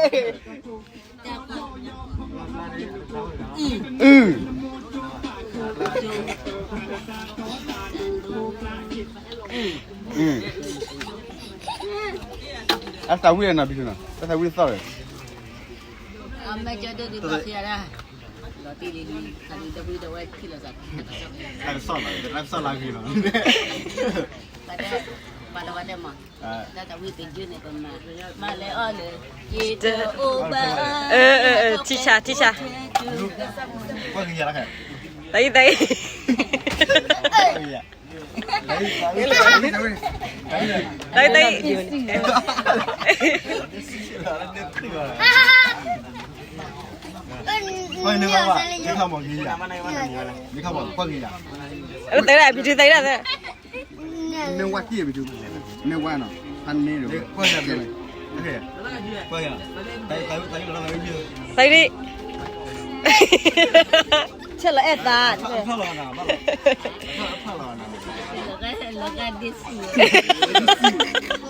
အု အသးဝံၣ်နီၤ ဘံထူနီၤ အသးဝံၣ်သီၣ်ဝဲ အမ့ၢ်ကဒိၣ်ဒုးဘၣ်သ့ၣ်ရၣ် လီၤတံၢ်လံလံ ခါဒုးတဝံၣ်ဒီးဝဲထံၣ်လီၤသး တၢ်ကစီၣ်လီၤ တၢ်ကစီၣ်လၢအဂ့ၤလီၤ ပှၤလၢဝဲတဲမး တၢ်သးဝံၣ်ပယုၢ်န့ၣ် ပမၤ မၤလဲၤအီၣ်လၢ ယတအိၣ်ဘၣ် ထံဆါ ထံဆါ တၢ်အံၤ တၢ်အံၤ တၢ်အံၤ တၢ်အံၤ တၢ်အံၤ ဘံထူတၢ်အံၤ မ့ၢ်ဝါတံၢ်ဘံထူ မ့ၢ်ဝါနီၤ ဖးန့ၢ်ဒီး တၢ်အံၤ ဆဲးလီၤအ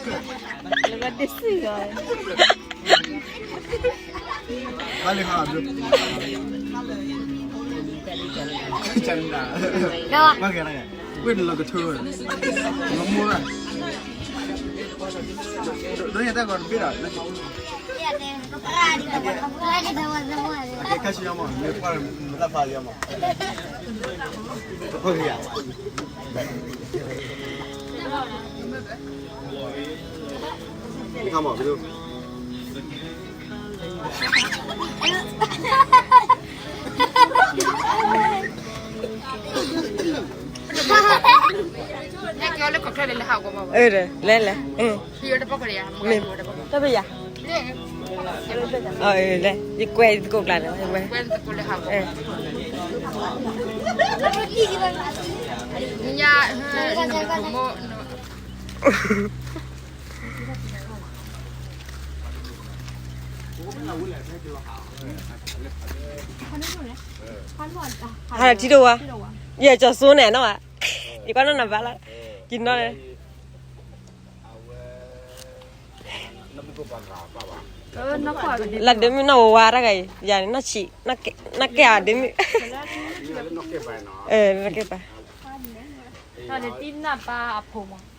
ဲၣ်သး လီၤဂာ်ဒ့ဆူၣ်လီၤ ဘၣ်လၢခါ ဘၣ်ကဲ ဝ့ၢ်နလီၤကထၢဝဲ လီၤမိၢ်ရၣ် ဒီးယတၢ်ဂီၤတဘ့ၣ်ဒီး ကဲ ခါဆူညါမး မ့ၢ်ကွၢ်မတၤဖးလံမး ကွၢ်က့ၤယၤ နခါမး ဘဒိ အၢ လဲၤလဲၤ မ့ၢ် တပယၤ လဲၤ ယကွဲးသကိးကျါန့ၣ် ယကွဲး ညါ ဟးထံတဝါ ယကၠီၤစိန့ၣ်နီၤ ယကွၢ်နီၢ်နဘၣ်လီၤ က့ၤနီၢ်န့ၣ် လၢဒ့မုၣ်နီၢ်ဝါဝါတၢ်ဂၤအံၤ ယၤန့ၣ်နီၢ်ဆံး နီၢ်ကဲၣ်အီၤဒ့မုၣ် နီၢ်ကဲၣ်ပၢ်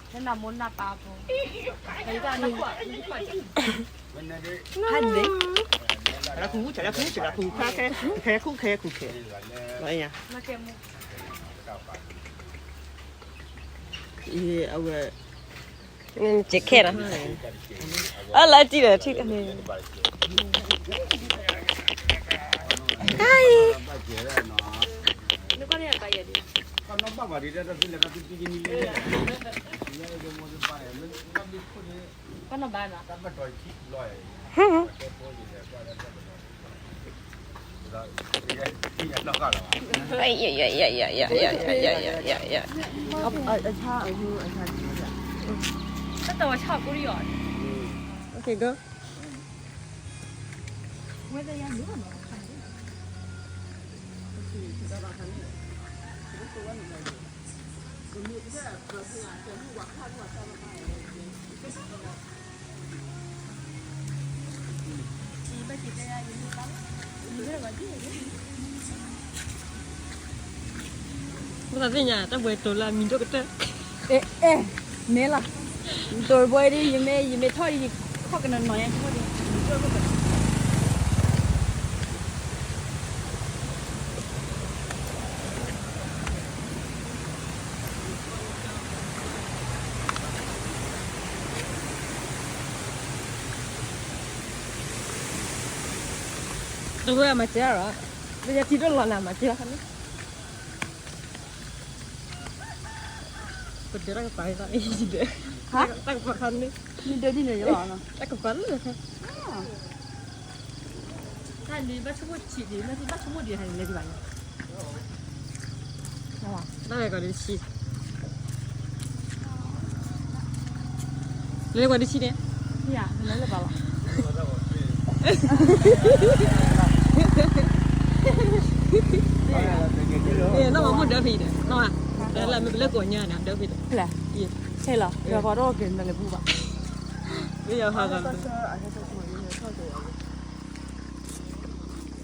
ဟဲနၤမိၢ်နၤပၢ်ဖိ ဟဲန့ၣ် အဝဲ ကဲခဲလီၤ အလၢတံၢ်ဒီးထံၣ် ဟါအံၤ ကနဘၣ်နီၤ အဆၣ်အဟူအဆၣ် တၢ်တဝဲဆၣ်ကူရံၣ်အီၤ Okay, go. မ့ၢ်သ့ၣ်ညါ တၢ်ဘှဲတိၤလၢအမံၤဒိၣ်ကတၢၢ် အဲ အဲ မ့ၢ်လီၤ တိၤဘှဲဒ် ယမ့ၢ် ယမ့ၢ်ထီၣ်ဒ် ယခီၣ်ကနီၤနီၤညါ ယမံၤဒိၣ်ကတၢၢ် တဝဲမၤစၢၤလီၤ, ပယထံဒိၣ်လီၤနၤမၤစၢၤလီၤခါန့ၣ်, ပဒၢတၢ်ကပၤ, တၢ်ကပၤခါန့ၣ်, တၢ်ကပၤလၢခါ တၢ်န့ၣ် ဘၣ်ဆိကမိၣ်ဆံးန့ၣ် ဘၣ်ဆိကမိၣ်ဒံးဟဲန့ၣ်လဲၤဒံးဘၣ်န့ၣ်, တၢ်လဲၤကီးဒံးဆံး, လဲၤကီးဒံးဆံးန့ၣ်, လဲၤလၢဘၣ်လီၤ, နီၢ်မၤမိၢ်ဒၢဖံးဒီး နီၢ်မၤ, လၢမ့ၢ်ပလၢကိးညါန့ၣ် ဒၢဖံးဒီး, ဟဲလီၤ ယဖီထီၣ်က့ၤနလဲၤပူၤဘၣ်, မ့ၢ်ယဖီက တၢ်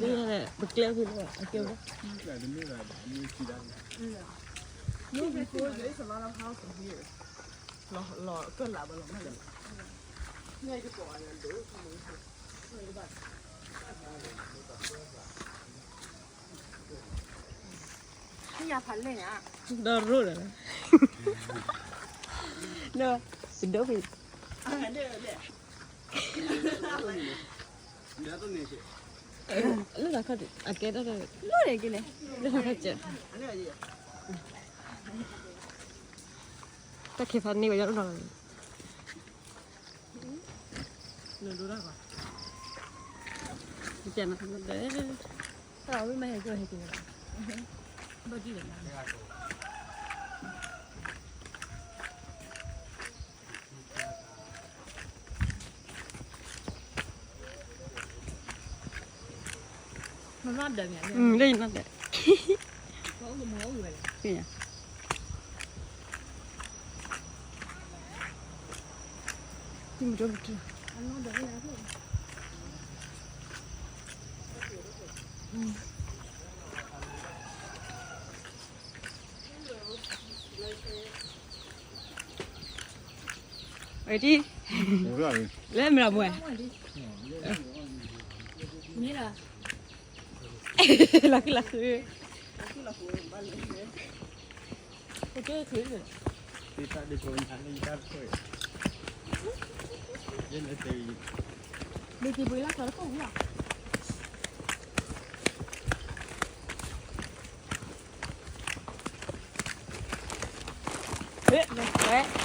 လၢပကျဲဖဲလၢအကဲဝဲ ဒီရိၣ်လီၤ, ဒီးပဒိၣ်ဖံး လၢတၢ်ခီၣ် အကဲတၢ် လၢတၢ်ခီၣ် တၢ်ခဲဖးန့ၢ်ဝဲ ယၤအိၣ်နီၤလီၤ, နပျဲနၤ တၢ်ဝဲမ့ၢ်ဟဲက့ၤဟဲက့ၤလီၤ, ဘၣ်ဒ်လဲၣ် မမဒီးမ့ၢ် လၢယနီၢ်ဒီး မ့ၢ် ဝဲဒ် လၢမရၤဘွဲၣ် မ့ၢ်လီၤ လီၤဃံလီၤဃု လီၤဃံလီၤဃု တၢ်ဒ်ကိးညါန့ၣ် ယတၢ်တခိၣ် ယလဲၤတဲ လံၤတံၤပှ့ၤလၢကျီတ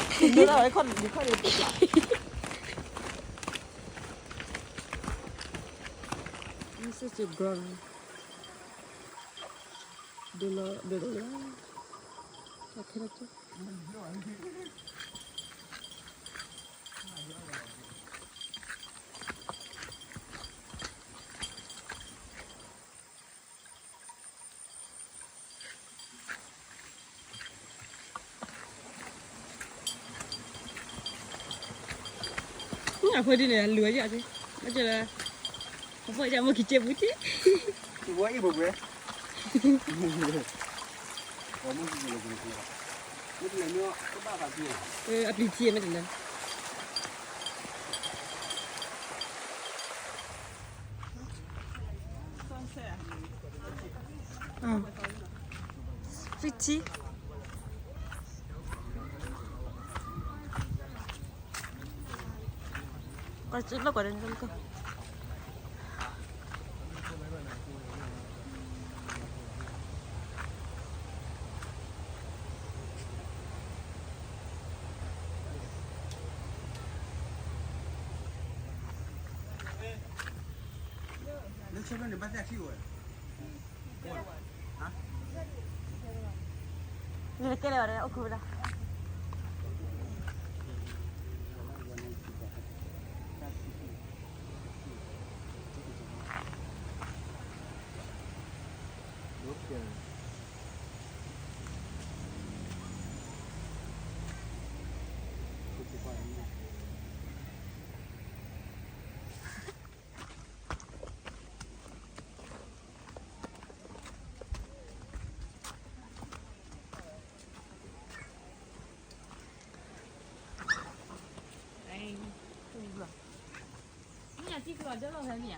ခိၣ်ဝံၤလီၤ ဒိလီၤဒိလီၤ အဖိဒ်န့ၣ် လူၤဝဲယၤက့, ဘၣ်ကလၢ အဖိယၤမိၢ်ကံၤကဲပူၤက့, ဝဲအံၤဘိဘွဲ, ဝဲမိၢ်ကံၤကဲလၢပူၤက့, မ့ၢ်တလဲၤမ့ၢ်ကဘၣ်ဖးကံၤ, အပျံၤထံမ့ၢ်တလဲၤ Fifty. ကွၢ်ကၠိလီၤကွၢ်ဒီးန့ၣ်လီၤ. လၢဆၢထၢၣ်န့ၣ် ဘၣ်သ့ၣ်အထံၣ်ဝဲ နကဲလၢၤဘၣ်ဒီး အိၣ်ခိးဝဲဒၣ်. တံၤကျိၤ တံၤကျိၤအိၣ်လၢလီၤ.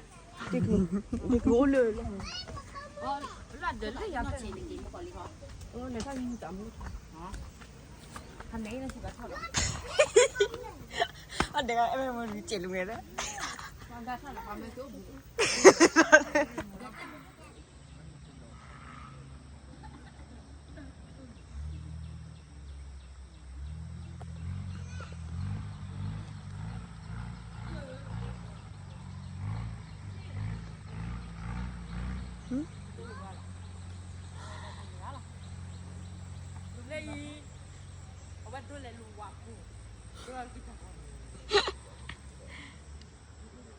အဒဲကအဲၣ်မ့ၢ်မ့ၢ်စဲးလူၤမဲာ်လၢ လၢအံၤ အဝဲဒိလဲၤလူၤဝၤပူၤ ဒိကံတၢ်ကီန့ၣ်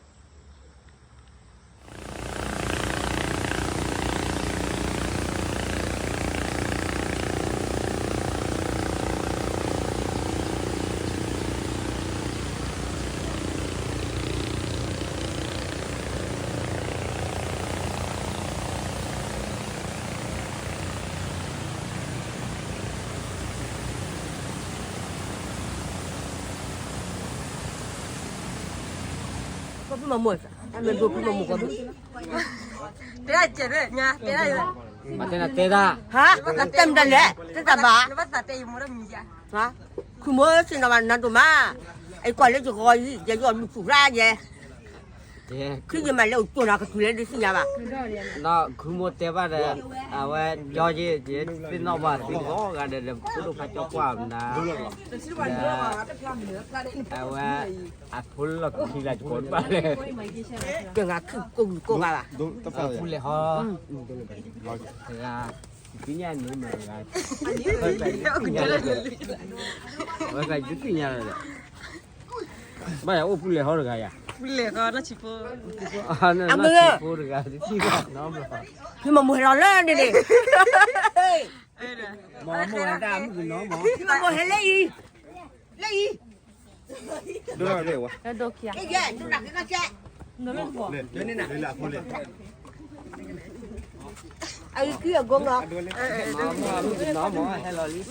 ကီၢ်ဖုမၤမိၢ်, အမ့ၢ်ဒိၣ်ဖုမၤမိၢ်ကီၢ်ဖု, တဲဒၣ်ကဲး, တဲဒၣ်, တဲဒၣ်, ဟါ, တဲမတၤလဲၣ်, တဲတၢ်ဘၣ်, ဟါ, ခုမိၢ်စ့ၢ်နီၤဘၣ်နၤဒိၣ်မး, အကွၢ်လၢယဂီၤအံၤ ယယီၢ်လူၤဆူၣ်ရၣ်ယဲ, ခုယမၤလၢအိၣ်ကၠိနၤကတုၤလဲၣ်ဒ်သ့ၣ်ညါဘၣ်, ဒီးခုမိၢ်တဲဘၣ်ဒီး, အဝဲကၠီယ့ၣ် ယသ့ၣ်နီၣ်ဘၣ်သ့ၣ်ဂီၤဂၤဒီး ဒီးဖိဒိၣ်ဖးကၠီကွၢ်မနၤ, အဝဲ အဖိလီၢ်ခံလၢကကိးတဘၣ်လဲၣ်, ကဲဂၤခုၣ်ကိးဂၤဘၣ်, ပူၤလဲၤဟီ, တဂၤ, သ့ၣ်ညါန့ၣ်မတဂၤ, ဝဲကယသ့ၣ်ညါလီၤ, ဘၣ်ယၤအိၣ်ပူၤလဲၤဟီတဂၤယၤ, ပူၤလဲၤဟီနီၢ်ဆံးဖိ, အမ့ၢ်, ဖိတဂၤ, မ့ၢ်မမိၢ်ဟဲလီၤလၢန့ၣ်န့ၣ်, မမိၢ်ဟဲတၢ်မုၣ်ကနီၤမး, မမိၢ်ဟဲလၢအံၤ, လၢအံၤ ဒိၣ်ဒိၣ်ဝဲ, အဂံၢ်ကံအဂီၤနီ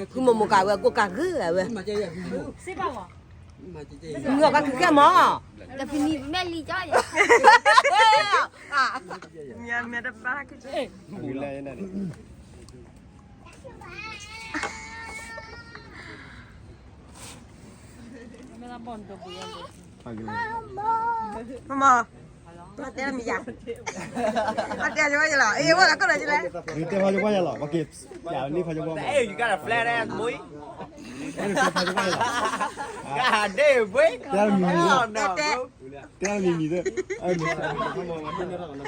ၤ, မမိၢ်ကဝဲကိးကးဂ့ၤဝဲ, မ့ၢ်အီၣ်ကးခုကဲမး, တဖံနံၤမဲာ်လံကၠီယဲ, မ့ၢ်တဘၣ်, မမ, တဲမံၤယၤ, တဲယၤလီၤ, အဝဲလၢကီၢ်ဒီးကလဲၣ်, တဲဖးယကွၢ်ယၤလီၤ, ပက့ၤ, ယၤန့ၣ်ဖးယကွၢ်မး, တဲမံၤ, တဲမံၤ, တဲမံၤ, ဖိမုၣ်သးဝဲဒၣ် လ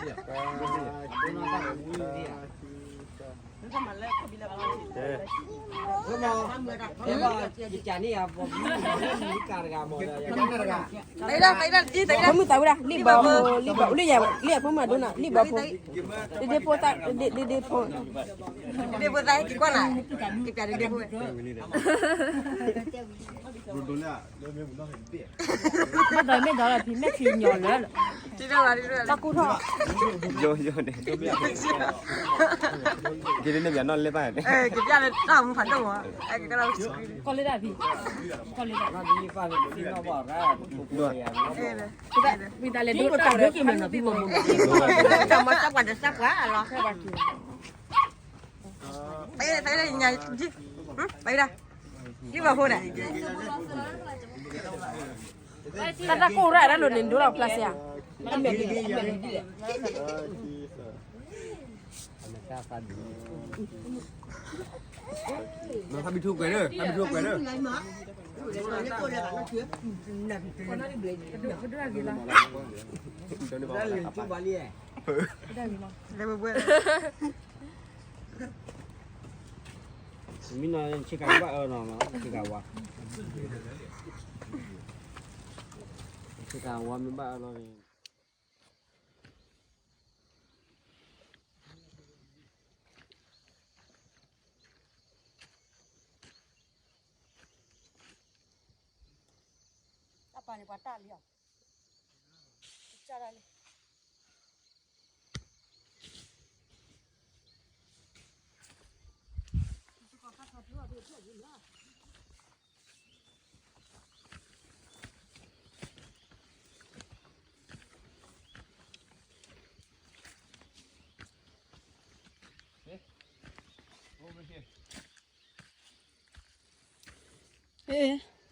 ံၣ်ဘီဖိ, လံၣ်ဘီ, လံၣ်ယၤဖိမုၣ်အဒိနၤ လံၣ်ဘီဖိ, ဒ့ဒ့ဖိသၣ်, ဒ့ဒ့ဖိ, ဒ့ဒ့ဖိသၣ်, ကပျးဒ့ဒ့ဖိဝဲ ဘၣ်ဒီးမ့ၢ်ဒီးလီၤဖံး မဲာ်ထံညီလၢာ်လီၤ, တၢ်ကူၣ်ထီၣ်, ယိယိန့ၣ်, က့ၤလၢန့ၣ်ပျးနီၣ်လဲၢ်ဘၣ်, ကပျးလၢတၢ်မူဖးဒိၣ်မး, ကီၢ်လၢဒၣ်ဖံး, ကီၢ်လၢဒၣ်, ဝံၤတၢ်လဲၤဒိတၢ်ဒိက့ၤမ့ၢ်နီၤ ဖံးမၤမူ, တၢ်မၤစၢ်ပှၤဒီးစၢ်ပှၤလီၤ, ပဒၣ်, လံၣ်ဘီဖိဒၣ်, တၢ်တၢ်ကိၢ်ရၣ်တၢ်လိၤန့ၣ် ဒိလီၤဖျါစ့ဧါ, အမဲာ်ကဒ်လဲၣ်, ဖးဘံထူကွဲးလၢ, ဖးဘံထူကွဲးလၢ, လဲၤဘှဲဘှဲ မ့ၢ်နီၤ ဆ့ကၤဘၣ်အၢနီၤ, ဆ့ကၤဝါ, ဆ့ကၤဝါမ့ၢ်ဘၣ်အၢလီၤန့ၣ်, တၢ်ပာ်န့ၣ်ပှၤတၢ်လံဧါ, စၢ်ဒၣ်လံ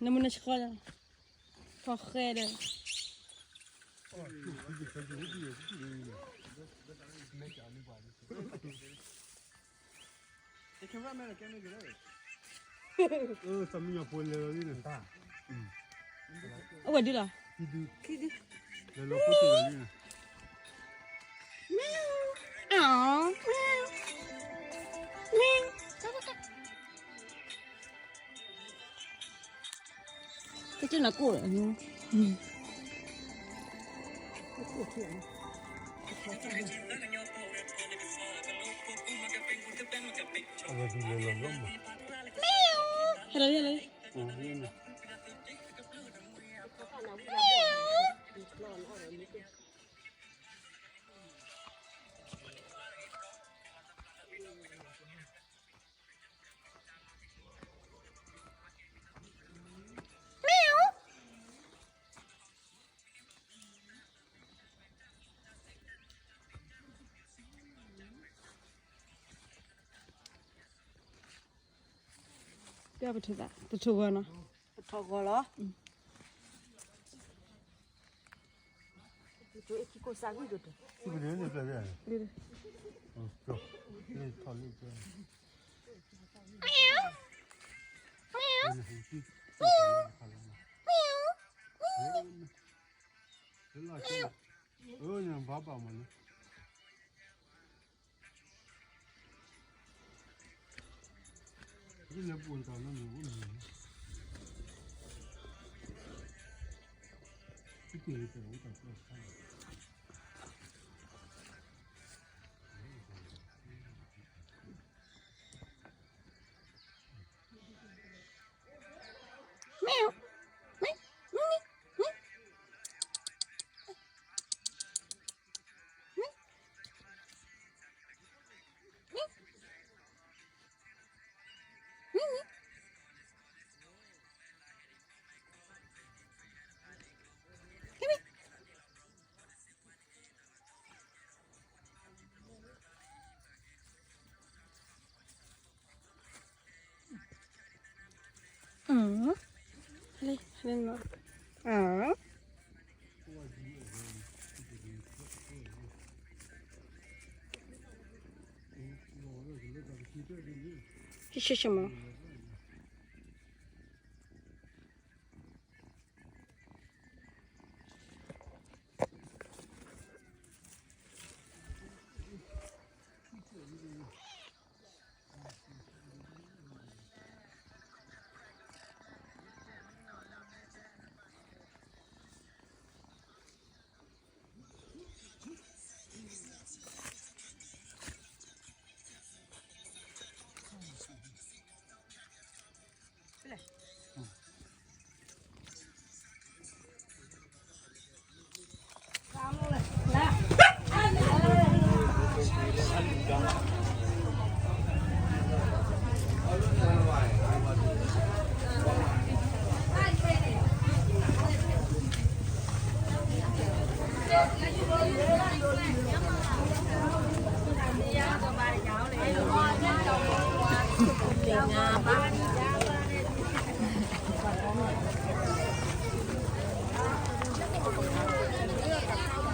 နမ့ၢ်နဆှီ, ဖီဃဲဒီး အဝဲဒ်လီၤ, တကနၢ်ကိၣ်လီၤ, ဟဲလီၤ, ဟဲလီၤ, မ့ၢ် ပထံၣ်သး ပထံၣ်ဂီၤနီၤ, ပထံၣ်ဂီၤလီၤ, ပထံၣ်ဂီၤလီၤ,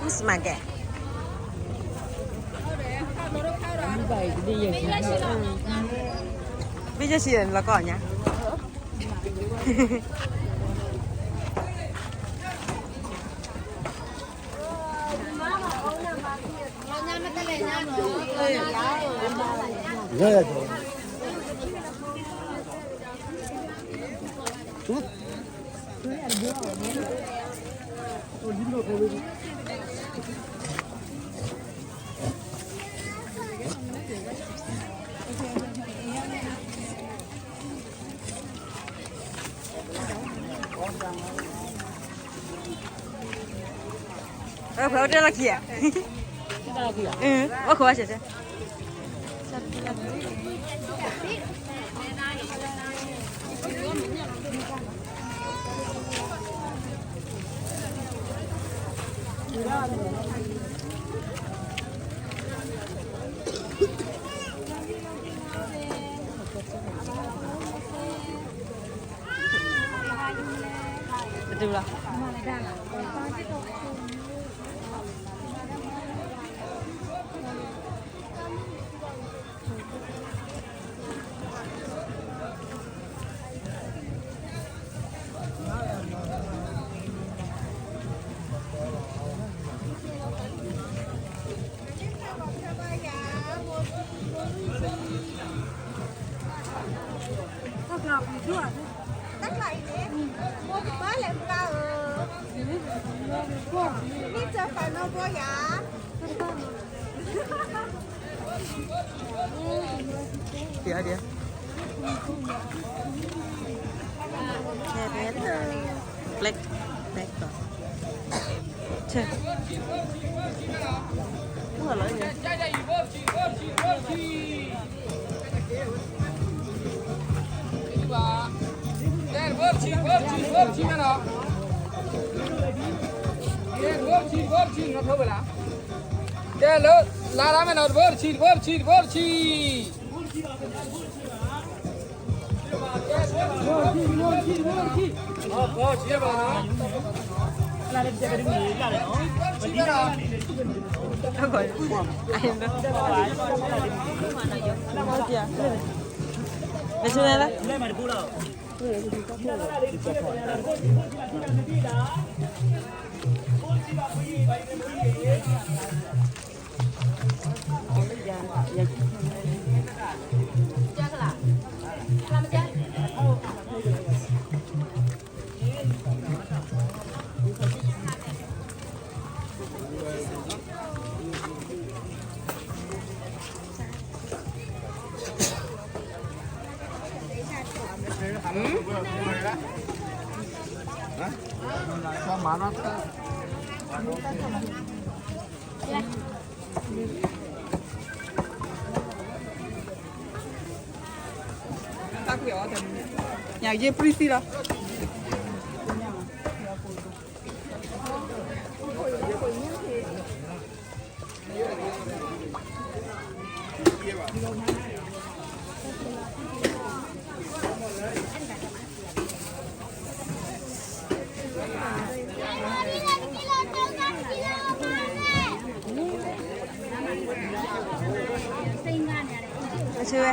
Who's my dad? ဘၣ်ယဲၢ်ဆံလီၤကီၢ်ညါ. ဖဲအိၣ်တ့ၢ်လီၢ်ခံဧါ, အိၣ်ခိးဘၣ်စဲးစဲး. ပတုၤလီၤ. တဲလၢ လါရၢ်မဲာ်နီၤ တဘိတဆံ တဘိတဆံ တဘိတဆံ. တဲ ညၣ်ယ့ပြံသံလီၤ. အဆၢဝဲ,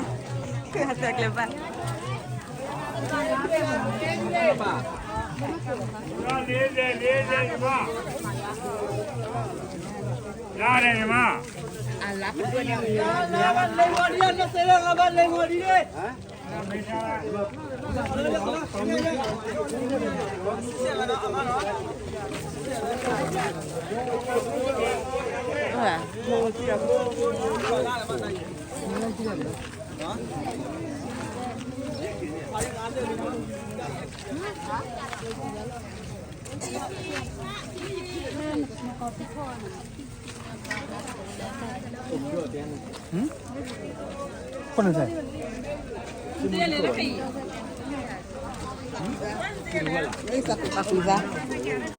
အတၢ်ကျဲၤဘၣ်.